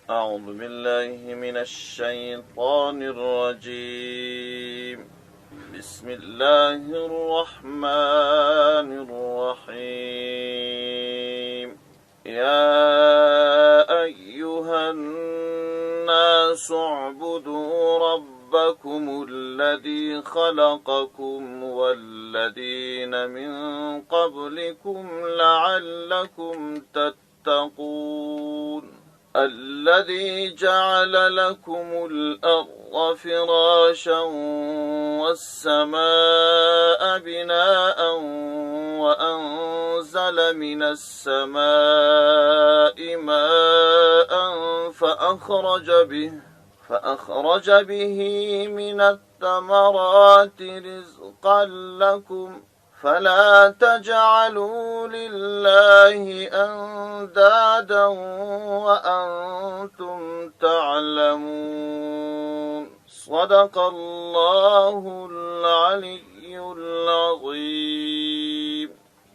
أعوذ بالله من الشيطان الرجيم بسم الله الرحمن الرحيم يا أيها الناس اعبدوا ربكم الذي خلقكم والذين من قبلكم لعلكم تتقون الذي جعل لكم الأرض فراشا والسماء بناء وأنزل من السماء ماء فأخرج به من الثمرات رزقا لكم فلا تجعلوا لله أندادا وأنتم تعلمون صدق الله العلي العظيم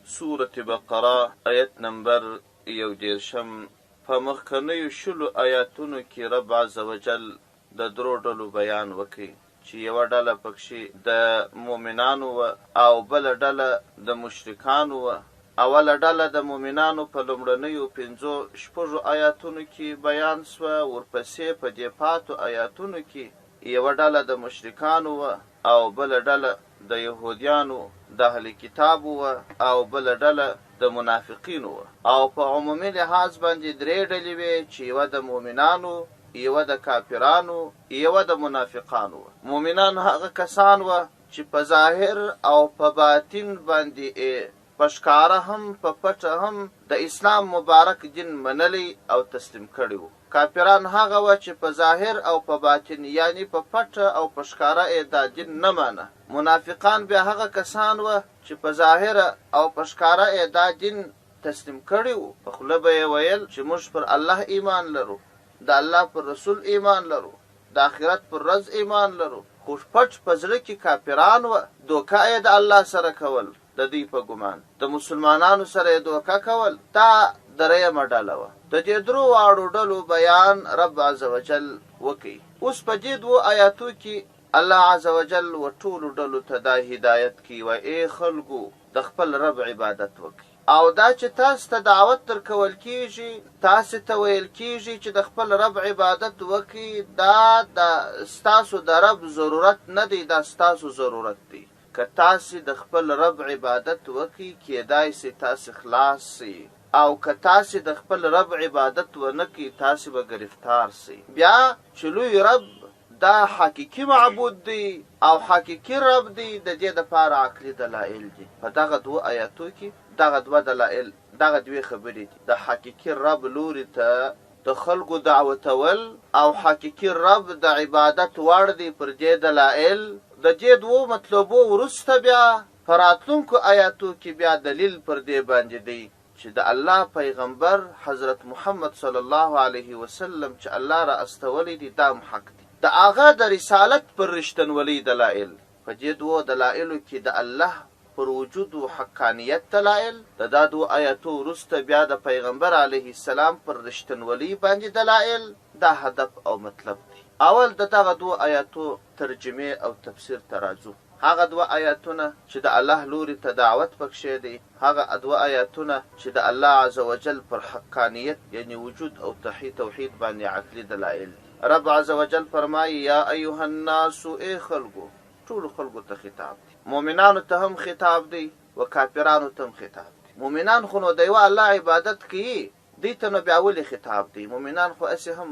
سورة بقره آیت نمبر یو دېرشم. په مخکنیو شلو آیاتونو کې رب عزوجل د درو ډلو بیان وکړ چې یوه ډله پکښې د مؤمنانو وه او بله ډله د مشرکانو وه. اوله ډله د مؤمنانو په لومړنیو پنځو شپږو آیاتونو کې بیان شوه، ورپسې په دې پاتو آیاتونو کې یوه ډله د مشرکانو وه او بله ډله د یهودیانو د اهل کتابو وه او بله ډله د منافقینو وه. او په عمومي لحاظ باندې درې ډلې وې چې یوه د مؤمنانو، یوه د کافرانو، یوه د منافقانو وه. مؤمنان هغه کسان وه چې په ظاهر او په باطن باندې ئې په ښکاره هم په پټه هم د اسلام مبارک دین منلی او تسلیم کړی وو. کافران هغه وه چې په ظاهر او په باطن یعنی په پټه او په ښکاره ئې دا دین نه مانه. منافقان بیا هغه کسان وه چې په ظاهره او په ښکاره ئې دا دین تسلیم کړی وو، په خوله به ئې ویل چې موږ پر الله ایمان لرو، د الله پر رسول ایمان لرو، د اخرت پر ورځ ایمان لرو، خو پټ په زړه کې کافران وه، دوکه ئې د الله سره کول، د دوی په ګمان د مسلمانانو سره ئې دوکه کول، دا دریمه ډله وه. د دې درو واړو ډلو بیان رب عزوجل وکړ. اوس په دې دوو آیاتو کې الله عزوجل و ټولو ډلو ته دا هدایت کوي، وایي، ای خلکو! د خپل رب عبادت وکړئ. او دا چې تاسو ته دعوت درکول کېږي، تاسو ته ویل کېږي چې د خپل رب عبادت وکړئ، دا د ستاسو د رب ضرورت نه دی، دا ستاسو ضرورت دی. که تاسو د خپل رب عبادت وکړئ، کېدای شي تاسو خلاص شئ او که تاسو د خپل رب عبادت ونه کړئ، تاسو به ګرفتار شئ. بیا چې لوی رب دا حقیقي معبود دی او حقیقي رب دی، د دې لپاره عقلي دلایل دي. په دغه دوو ایاتو کې دغه دوه دلایل، دغه دوې خبرې دي، د حقیقي رب لوري ته د خلکو دعوتول او حقیقي رب د عبادت وړ دی، پر دې دلایل. د دې دوو مطلبو وروسته بیا په راتلونکو ایاتو کې بیا دلیل پر دې باندې دی چې د الله پیغمبر حضرت محمد صلی الله علیه وسلم چې الله را استولی دی دا هم حق دی، د هغه د رسالت پر رښتنولۍ دلائل. په دې دوو دلائلو کې د الله پر وجود و حقانیت دلائل، د دا دوو آیاتو وروسته بیا د پیغمبر علیه السلام پر رښتنولۍ باندې دلائل، دا هدف او مطلب دی. اول د دغه دوو آیاتو ترجمې او تفسیر ته راځو. هغه دوه آیاتونه چې د الله لوري ته دعوت پکښې دی، هغه دوه آیاتونه چې د الله عزوجل پر حقانیت یعنی وجود او توحید باندې عقلي دلایل دي. رب عزوجل فرمایي، یا ایها الناس، ای خلکو، ټولو خلکو ته خطاب دی، مؤمنانو ته هم خطاب دی و کافرانو ته هم خطاب دی. مؤمنان خو نو د یوه الله عبادت کوي، دوی ته نو بیا ولې خطاب دی؟ مؤمنان خو هسې هم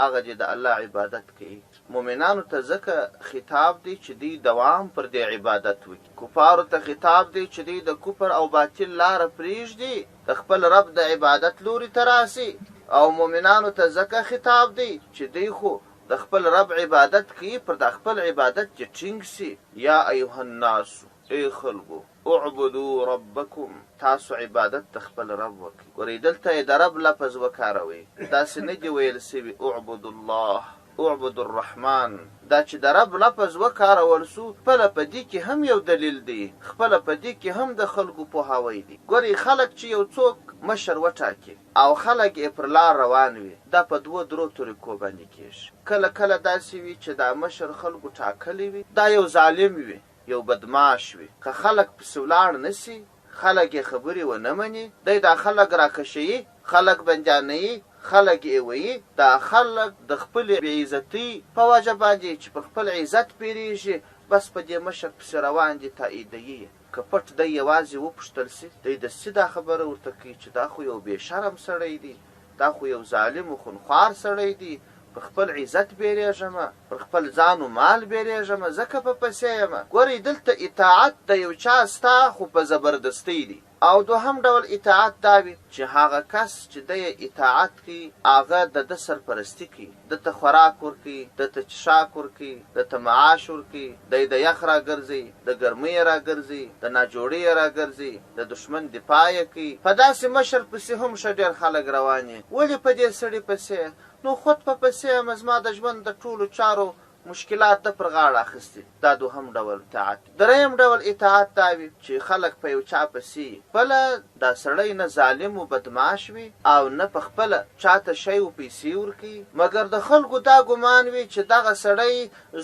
هغه دې د الله عبادت کوي. مؤمنانو ته ځکه خطاب دی چې دوی دوام پر دې عبادت وکړي. کفارو ته خطاب دی چې دوی د کفر او باطل لاره پرېږدي، د خپل رب د عبادت لوري ته راشي. او مؤمنانو ته ځکه خطاب دی چې دوی خو د خپل رب عبادت کوي، پر دا خپل عبادت دې ټینګ شي. یا ایها الناس، ای خلکو! اعبدوا ربکم، تاسو عبادت د خپل رب وکړئ. ګورئ دلته یې د رب لفظ وکاروئ، داسې نه دي ویل شوي اعبدوا الله، اعبدوا الرحمن. دا چې د رب لفظ وکارول شو، خپله په دې کې هم یو دلیل دی، خپله په دې کې هم د خلکو پوهاوی دی. ګورئ خلک چې یو څوک مشر وټاکي او خلک ئې پر لار روان وي، دا په دوو درو طریقو باندې کېږي. کله کله داسې وي چې دا مشر خلکو ټاکلی وي، دا یو ظالم وي، یو بدمعاش وي، که خلک پسې ولاړ نه شي، خلک یې خبرې ونه مني، دی دا خلک راکشوي، خلک بندیانوي، خلک ئې وهي، دا خلک د خپلې بې عزتۍ په وجه باندې چې پر خپل عزت پېرېږي، بس په دې مشر پسې روان دي، تائیدوي یې. که پټ دی یوازې وپوښتل شي، دی دستي دا خبره ورته کوي چې دا خو یو بې شرم سړی دی، دا خو یو ظالم و خونخوار سړی دی، پر خپل عزت بېرېږم، پر خپل ځان و مال بېرېږم، ځکه په پسې یم. ګورئ دلته اطاعت د یو چا ستا خو په زبردستۍ دی. او دوهم ډول اطاعت دا وي چې هغه کس چې دی یې اطاعت کوي هغه د ده سرپرستي کوي، ده ته خوراک ورکوي، ده ته څښاک ورکوي، ده ته معاش ورکوي، دی د یخ راګرځوي، د ګرمۍ یې راګرځوي، د ناجوړۍ یې راګرځوي، د دښمن دفاع یې کوي. په داسې مشر پسې هم ښه ډېر خلک روان دي. ولې په دې سړي پسې؟ نو خود په پسې یم، زما د ژوند د ټولو چارو مشکلات ده پر غاړه اخیستي دي. دا دوهم ډول اطاعت دی. دریم ډول اطاعت دا وي چې خلک په یو چا پسې وي، خپله دا سړی نه ظالم و بدمعاش وي او نه په خپله چا ته شی و پیسې ورکوي، مګر د خلکو دا ګمان وي چې دغه سړی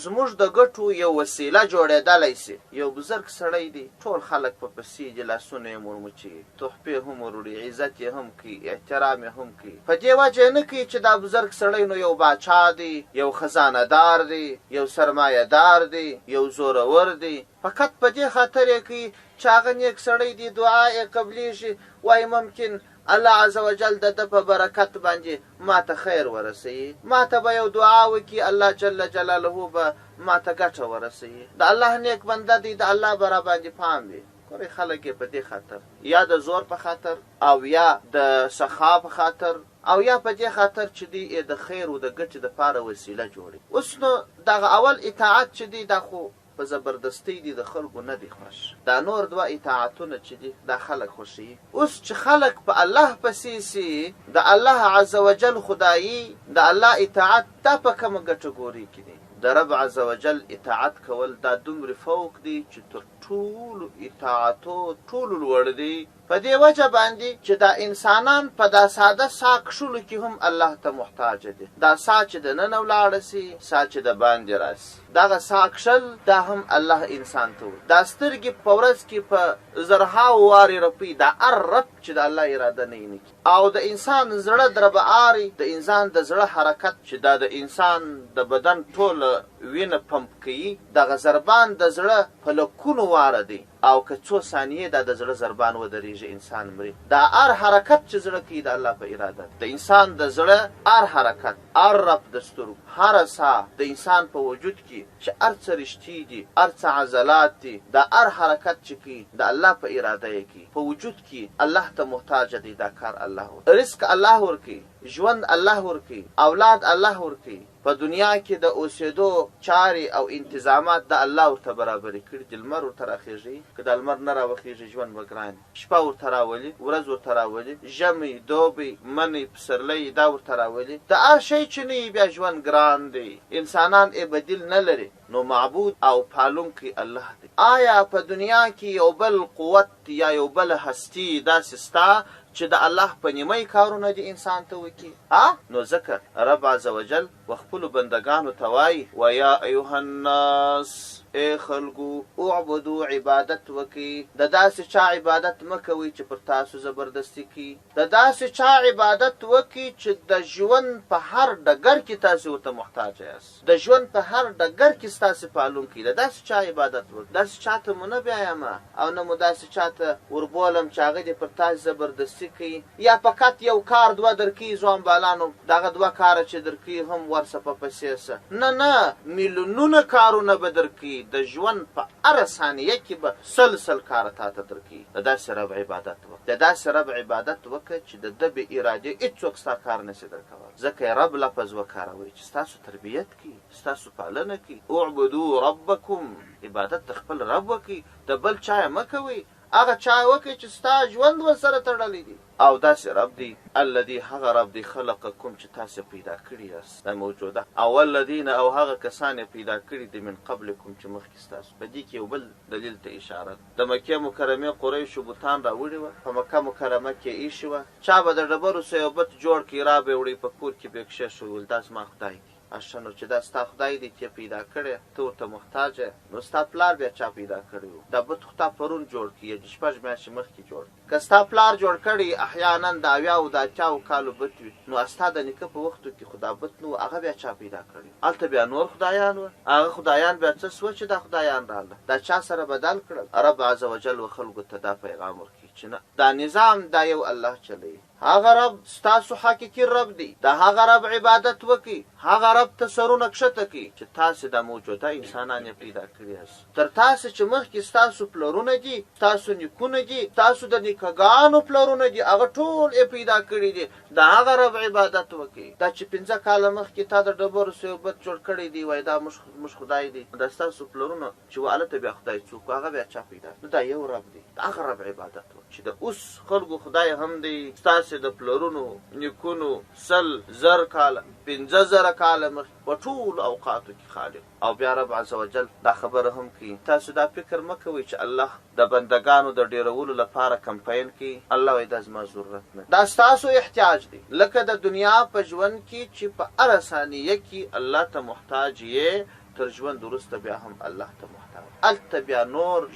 زموږ د ګټو یو وسیله جوړېدلی شي. یو بزرګ سړی دی، ټول خلک په پسې دي، لاسونه یې هم ورموچوي، تحفې هم وروړي، عزت یې هم کوي، احترام یې هم کوي. په دې وجه یې نه کوي چې دا بزرګ سړی نو یو باچا دی، یو خزانه دار دی، یو سرمایه دار دی، یو زورور دی، فقط په دې خاطر یې کوي چې هغه نیک سړی دی، دعا یې قبلیږي، وایي ممکن الله عزوجل د ده په برکت باندې ماته خیر ورسوي، ماته به یو دعا وکړي، الله جل جلاله به ماته ګټه ورسوي، د الله نیک بنده دی، د الله به راباندې پام وي. ګورئ خلک یې په دې خاطر یا د زور په خاطر او یا د سخا په خاطر او یا په دې خاطر چې دوی یې د خیر و د ګټې د پاره وسیله جوړوي. اوس نو دغه اول اطاعت چې دی دا خو په زبردستۍ دی د خلکو نه دی خوښ، دا نور دوه اطاعتونه چې دي دا خلک خوښوي. اوس چې خلک په الله پسې سي د الله عزوجل خدایي د الله اطاعت دا په کومه ګټه ګورۍ کې دی؟ د رب عزوجل اطاعت کول دا دومرې فوق دی چې تر ټولو اطاعتو ټولو لوړ دی، په دې وجه باندې چې دا انسانان په دا ساده ساه کښلو کې هم الله ته محتاج دي، دا ساه چې د ننه ولاړه شي، ساه چې د باندې راشي، دغه ساه کښل دا هم الله انسان ته ورکړي، دا سترګې په ورځ کې په زرهاوو وارې رپوي، دا هر رپ چې د الله اراده نه وي نه کېږي. او د انسان زړه دربآری، د انسان د زړه حرکت چې دا د انسان د بدن ټوله وینه پمپ کوي، دغه ضربان د زړه په لکونو واره دی او که څو ثانیې دا د زړه ضربان ودریږي انسان مري. دا هر حرکت چې زړه کوي د الله په اراده دی. د انسان د زړه هر حرکت، هر رپ د سترګو، هره ساه د انسان په وجود کې چې هر څه رشتې دي، هر څه عضلات دي، دا هر حرکت چې کوي د الله په اراده یې کوي. په وجود کې الله ته محتاج دی، دا کار الله ورکوي. رزق الله ورکوي، ژوند الله ورکوي، اولاد الله ورکوي، په دنیا کې د اوسېدو چارې او انتظامات دا الله ورته برابرې کړي دي، لمر ورته راخېژوي، که دا لمر نه راوخېژي ژوند به ګران وي، شپه ورته راولي، ورځ ورته راولي، ژمی، دوبی، منی، پسرلی دا ورته راولي، د هر شی چې نه وي بیا ژوند ګران دی، انسانان ئې بدیل نه لري. نو معبود او پالونکی الله دی. آیا په دنیا کې یو بل قوت یا یو بله هستي داسې سته چې د الله په نیمه کارونه دې انسان ته وکړي؟ ها؟ نو ځکه رب عزوجل و خپلو بندګانو ته وایي، ویا ایها الناس، ای خلکو، اعبدو عبادت وکړئ، د داسې چا عبادت مه کوئ چې پر تاسو زبردستي کوي، د داسې چا عبادت وکړئ چې د ژوند په هر ډګر کې تاسو ورته محتاج یاست. د ژوند په هر ډګر کې ستاسې پالونکی د داسې چا عبادت وکړئ، داسې چا ته مو نه بیایم او نه مو داسې چا ته وربولم چې هغه دې پر تاسې زبردستي کوي یا فقط یو کار دوه درکوي، ځوان بالانو دغه دوه کاره چې درکوي هم ورسه په پسې سه، نه نه میلیونونه کارونه به درکوي، د ژوند په هره ثانیه کې به سل سل کاره تاته درکوي، د داسې رب عبادت وکړه، د داسې رب عبادت وکړه چې د ده بې ارادې هیڅوک ستا کار نشي درکولی، ځکه یې رب لفظ وکاروی چې ستاسو تربیت کوي، ستاسو پالنه کوي، اعبدو ربکم، عبادت د خپل رب وکړئ، د بل چا یې مه کوئ، هغه چا وکړي چې ستا ژوند ورسره تړلی دی. او داسې رب دی، الذي هغه رب دی خلقکم چې تاسې پیدا کړي یاست، دا موجوده، او والذین او هغه کسان یې پیدا کړي دي من قبلکم چې مخکې ستاسو. په دې کې یو بل دلیل ته اشاره ده، د مکې مکرمې قریشو بتان راوړي وه، په مکه مکرمه کې یې ایښي وه، چا به د ډبرو څخه یو بت جوړ کړ، را به یې وړی په کور کې به یې کښېښوی، ویل دا زما خدای دی. ښه نو چې دا ستا خدای دی تۀ پيدا کړی، ته ورته محتاج يې، نو ستا پلار بيا چا پيدا کړی وو؟ دا بت خو تا پرون جوړ کړ يعنې شپږ مياشتې مخکې جوړ کړ. که ستا پلار جوړ کړی احياناً د اوياوو د اتياوو کالو بت وي، نو ستا د نيکه په وختو کې خو دا بت نه وو، هغه بيا چا پيدا کړی وو؟ هلته بيا نور خدايان وه، هغه خدايان بيا څه شوه چې دا خدايان راغله؟ دا چا سره بدل کړل؟ رب عزوجل و خلکو ته دا پيغام ورکوي چې نه، دا نظام دا يو الله چلوي. هغه رب ستاسو حقیقي رب دی، د هغه رب عبادت وکړئ، هغه رب ته سرونه کښته کړئ چې تاسې دا موجوده انسانان یې پیدا کړي یاست. تر تاسې چې مخکې ستاسو پلرونه دي، ستاسو نیکونه دي، ستاسو د نیکه ګانو پلرونه دي، هغه ټول یې پیدا کړي دي، د هغه رب عبادت وکړئ. دا چې پنځه کاله مخکې تا د ډبرو څخه یو بت جوړ کړی دی، وایې دا موږ خدای دی، دا ستاسو پلرونه چې وه هلته بیا خدای څوک و، هغه بیا چا پیدا کړ؟ نو دا یو رب دی، د هغه رب عبادت وکړئ. چې د اوس خلکو خدای هم دی، ستاسې د پلرونو، نیکونو، 100، 1000 کاله، 5000 کاله مخکې په ټولو اوقاتو کې خالق. او بیا رب عزوجل دا خبره هم کوي، تاسو دا فکر مه کوئ چې الله د بندګانو د ډېرولو لپاره کمپاین کوي، الله وایي دا زما ضرورت نه دی، دا ستاسو احتیاج دی، لکه د دنیا په ژوند کې چې په هره ثانیه کې الله ته محتاج یې، تر ژوند وروسته بیا هم الله ته محتاج هلته بیا نور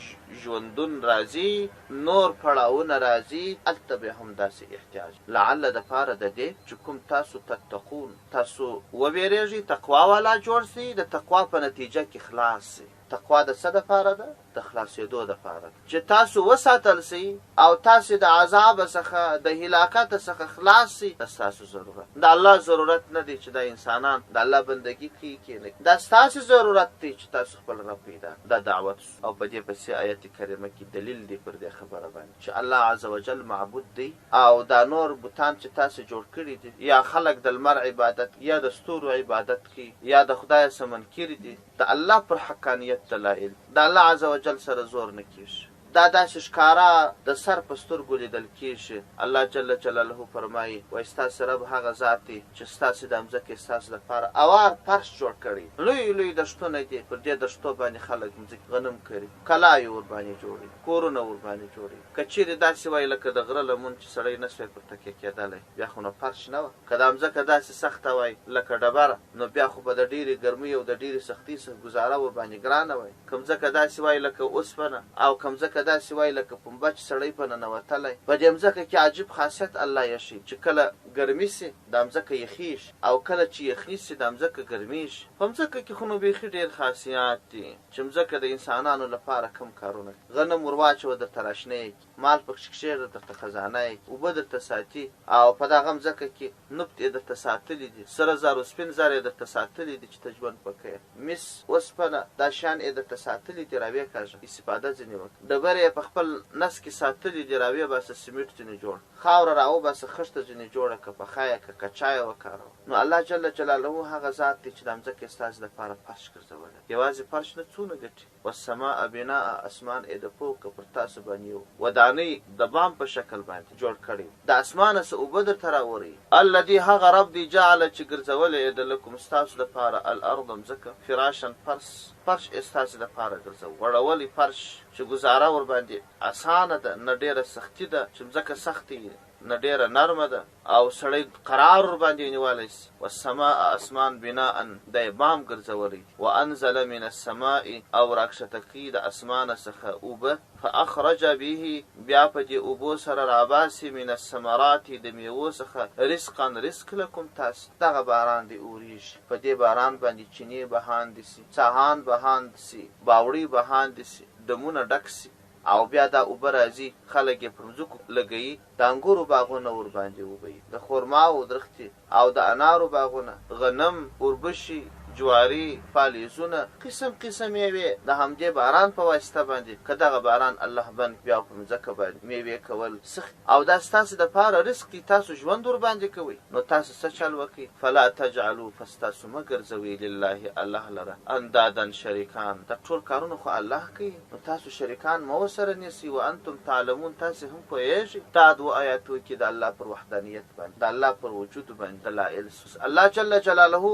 ژوندون راځي نور پړاوونه راځي هلته بیا هم داسې احتیاج لعل د پاره د دې چې کوم تاسو تتقون تاسو وویریږئ تقوا والا جوړ شئ د تقوا په نتیجه کې خلاص شئ تقوا د څه د پاره ده د خلاصېدو د پاره ده چې تاسو وساتل شئ او تاسې د عذابه څخه د هلاکته څخه خلاص شئ دا ستاسو ضرورت د الله ضرورت نه دی چې دا انسانان د الله بندګي کوي کې نه دا ستاسو ضرورت دی چې تاسو خپل رب پیدا دا دعوت شو او په دې پسې آیت کریمه کې دلیل دی پر دې خبره باندې چې الله عزوجل معبود دی او دا نور بتان چې تاسو جوړ کړي دي یا خلک د لمر عبادت یا د ستورو عبادت کوي یا د خدای څخه منکر دي د الله پر حقانیت دلایل د الله عزوجل سره زور نه کیږي. دا داسې ښکاره د سر په سترګو لیدل کیږي. الله جل جلاله فرمایي، وایي ستاسې رب هغه ذات دی چې ستاسې دا مځکه یې ستاسو لپاره اوار فرش جوړ کړی، لوی لوی دښتونه دي، پر دې دښتو باندې خلک مځکې غنم کري، کلاوې ورباندې جوړوي، کورونه ورباندې جوړوي. که چیرې داسې وای لکه د غره لمن چې سړی نه شوای پر تکیه کیدلی، بیا خو نو فرش نه وه. که دا مځکه داسې سخته وای لکه ډبره، نو بیا خو به د ډېرې ګرمۍ او د ډېرې سختۍ څخه ګوزاره ورباندې ګرانه وای. که مځکه داسې وای لکه اوسپنه او که مځکه داسې وای لکه پنبه چې سړی په ننوتلی. په دې مځکه کې عجیب خاصیت الله ایښی چې کله ګرمي شي دا مځکه یخیږي او کله چې یخني شي دا مځکه ګرمیږي. په مځکه کې خو نو بیخي ډېر خاصیات دي چې مځکه د انسانانو لپاره کوم کارونه کوي. غنم ورواچوه درته راشنه یې کړي. مال پکښې کښېږده درته خزانه یې کړي، اوبه درته ساتي او په دغه مځکه کې نفت یې درته ساتلي دي، سره زر او سپین زر یې درته ساتلي دي چې ته ژوند په کوې، مس، اوسپنه، دا شیان یې درته ساتلي دي راویې کاږه، استفاده ځینې وکړه، ډبرې یې په خپل نس کې ساتلي دي راویې باسه سیمټ ځینې جوړ کړه، خاوره راوباسه خښته ځینې جوړه کړه، پخه یې کړه، کچا یې وکاروه. نو الله جل جلاله هغه ذات دی چې دا مځکه یې ستاسې لپاره فرش ګرځولې ده، یوازې فرش نه څونه ګټې. والسماء بناء اسمان ئې د فوقه پر تاسو باندې يو ودانۍ د بام په شکل باندې جوړ کړی د اسمانه څه اوبه درته راوروي. الذي هغه رب دی جعل چې ګرځولې ئې ده لکم ستاسو لپاره الارض مځکه فراشا فرش فرش ئې ستاسو لپاره ګرځولی غوړولی فرش چې ګوزاره ورباندې اسانه ده نه ډېره سختي ده چې مځکه سخته وي نه ډېره نرمه ده او سړی قرار ورباندې نیولی شي، والسماء اسمان بناء دا یې بام ګرځولی دی، وانزل من السماء او راکښته کوي د اسمانه څخه اوبه، فاخرج به بیا په دې اوبو سره راباسي من الثمرات د میوو څخه رزقا رزق لکم تاسې ته، دغه باران دی اوریږي، په دې باران باندې چینې بهاندې شي، څاهان بهاند شي، باوړۍ بهاندې شي، ډمونه ډک شي. او بیا دا اوبه راځي خلک یې پر مځکو لګوي، د انګورو باغونه ورباندې وبهي، د خورماوو درختې او د انارو باغونه، غنم، اوربشې، جواري، پالېزونه، قسم قسم مېوې د همدې باران په واسطه باندې که دغه باران الله بند کړي بیا په مځکه باندې مېوې کول څه او دا ستاسې د پاره رزق دی تاسو ژوند ورباندې کوئ نو تاسو څه چل وکړئ فلا تجعلو پس تاسو مه ګرځوئ لله الله لره اندادا شریکان دا ټول کارونه خو الله کوي نو تاسو شریکان مه ورسره نیسئ وانتم تعلمون تاسې هم پوهیږئ دا دوو آیاتو کې د الله پر وحدانیت باندې د الله پر وجود باندې دلائل الله جل جلاله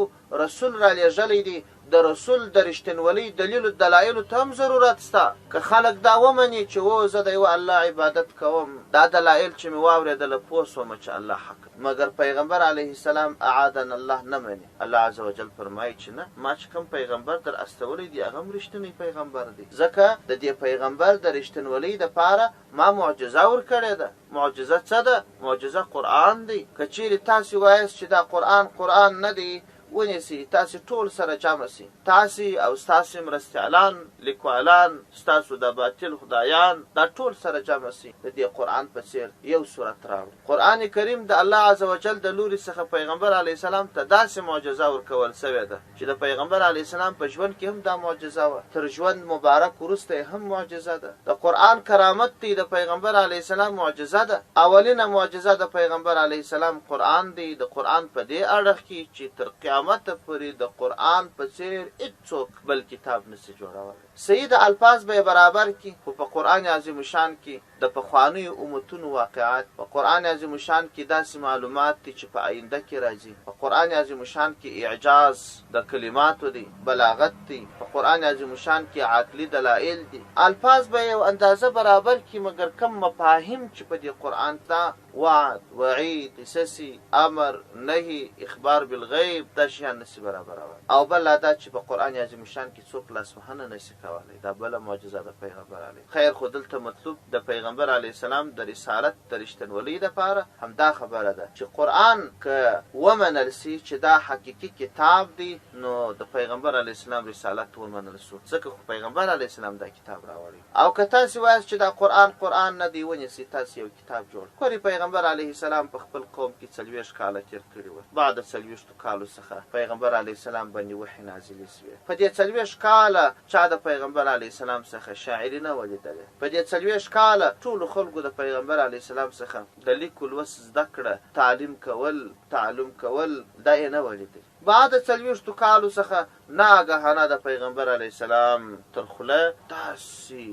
رسول رالېږلی دی، د رسول د رښتینولۍ دلیل دلایلو ته هم ضرورت شته، که خلک دا ومني چې هو زه د یوه الله عبادت کوم، دا دلایل چې مې واورېدله پوه شوم چې الله حق دی، مګر پیغمبر علیه السلام اعاذنا الله نه مني، الله عزوجل فرمایي چې نه، ما چې کوم پیغمبر در استولی دی هغه هم رښتینی پیغمبر دی، ځکه د دې پیغمبر د رښتینولۍ لپاره ما معجزه ورکړې ده. معجزه څه ده؟ معجزه قرآن دی. که چېرې تاسې وایاست چې دا قرآن قرآن نه دی، ونیسئ، تاسې ټول سره جمع شئ، تاسې او ستاسې مرستیالان، لیکوالان، ستاسو دا باطل خدایان، دا ټول سره جمع شئ، د دې قرآن په څېر یو سورت راوړئ. قرآن کریم د الله عزوجل د لوري څخه پیغمبر علیه السلام ته داسې معجزه ورکول شوې ده، چې د پیغمبر علیه السلام په ژوند کې هم دا معجزه وه، تر ژوند مبارک وروسته یې هم معجزه ده. د قرآن کرامت دی، د پیغمبر علیه السلام معجزه ده. اولینه معجزه د پیغمبر علیه السلام قرآن دی، د قرآن په دې اړخ کې چې تر قیامته پورې د قرآن په څېر هیڅوک بل کتاب نشي جوړولی. صحیح ده الفاظ به یې برابر کړي، خو په قرآن عظیم الشان کې د پخوانیو امتونو واقعات، په قرآن عظیم الشان کې داسې معلومات دي چې په آینده کې راځي، په قرآن عظیم الشان کې اعجاز د کلماتو دی، بلاغت دی، په قرآن عظیم الشان کې عقلي دلائل دي، الفاظ به یې یو اندازه برابر کړي مګر کوم مفاهیم چې په دې قرآن کې وعد، وعید، قصصي، امر، نهي، اخبار بالغیب دا شیان نشي برابرولی او بل لا دا چې په قرآن عظیم الشان کې څوک لاسوهنه نشي کولی دا بله معجزه د پیغمبر علیه خیر خو دلته مطلوب د پیغمبر علیه السلام د رسالت د رښتنولۍ لپاره همدا خبره ده چې قرآن که ومنل شي چې دا حقیقي کتاب دی نو د پیغمبر علیه السلام رسالت ومنل شو ځکه خو پیغمبر علیه السلام دا کتاب راوړی او که تاسې وایاست چې دا قرآن قرآن نه دی ونیسئ تاسې یو کتاب جوړ کړئ پیغمبر علیه السلام په خپل قوم کې 40 کاله تیر کړي وه بعد 40 کالو څخه پیغمبر علیه السلام باندې وحی نازلې شوې په دې 40 کاله چا د پیغمبر علیه السلام څخه شاعري نه وه لیدلې. په دې 40 کاله ټولو خلکو د پیغمبر علیه السلام څخه د لیک و لوست زده کړه، تعلیم کول، تعلم کول، دا یې نه وه لیدلي. بعد 40 کالو څخه ناګهانه د پیغمبر علیه السلام تر خوله داسې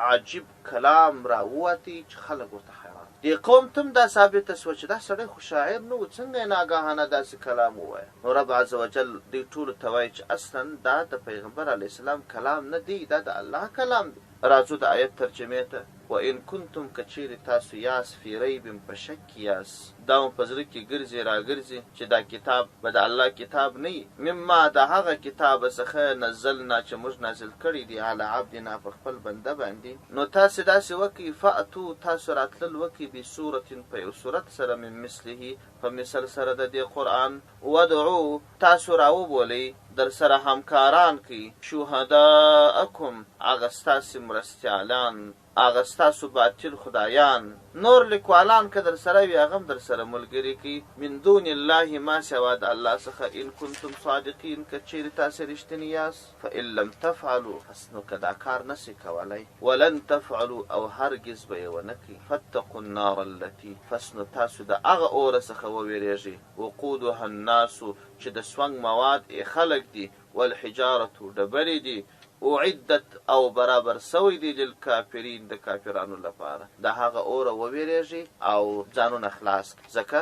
عجیب کلام را ووتی چې خلک ورته حیران. دې قوم ته هم دا ثابته شوه چې دا سړی خو شاعر نه و، څنګه یې ناګهانه داسې کلام ووایه؟ نو رب عزوجل دوی ټولو ته وایي چې اصلاً دا د پیغمبر علیه السلام کلام نه دی، دا د الله کلام دی. راځو د آیت ترجمې ته، وان کنتم که چیرې تاسو یاست فی ریب په شک کې یاست، دا مو په زړه کې ګرځي راګرځي چې دا کتاب به د الله کتاب نه وي، مما د هغه کتابه څخه نزلنا چې موږ نازل کړی دی علی عبدنا په خپل بنده باندې، نو تاسې داسې وکړئ، فأتو تاسو راتلل وکړئ بسورة په یو سورت سره من مثله په مثل سره د دې قرآن، وادعو تاسو راوبولئ درسره همکاران کړئ، شهداءکم هغه ستاسې مرستیالان، هغه ستاسو باطل خدایان، نور لیکوالان که درسره وي هغه هم درسره ملګري کړئ، من دون الله ما سوا د الله څخه، ان کنتم صادقین که چیرې تاسې رښتیني یاست، فان لم تفعلوا پس نو که دا کار نه شئ کولای، ولن تفعلوا او هرګز به یې ونه کړئ، فاتقوا النار التي پس نو تاسو د هغه اوره څخه وویریږئ، وقودها الناس چې د سونګ مواد ئې خلک دي، والحجارة ډبرې دي، اعدت او برابر شوی دی للکافرین د کافرانو لپاره، د هغه اوره وویریږئ او ځانونه خلاص کړئ، ځکه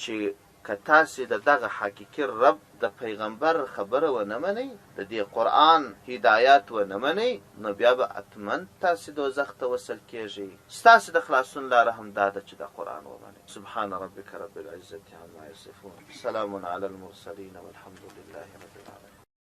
چې که تاسې د دغه حقیقي رب د پیغمبر خبره ونه منئ، د دې قرآن هدایات ونه منئ، نو بیا به حتماً تاسې دوزخ ته وصل کیږئ، ستاسې د خلاصون لاره هم دا ده چې دا قرآن ومنئ. سبحان ربک رب العزة عما یصفون، سلام علی المرسلین والحمد لله رب العالمین.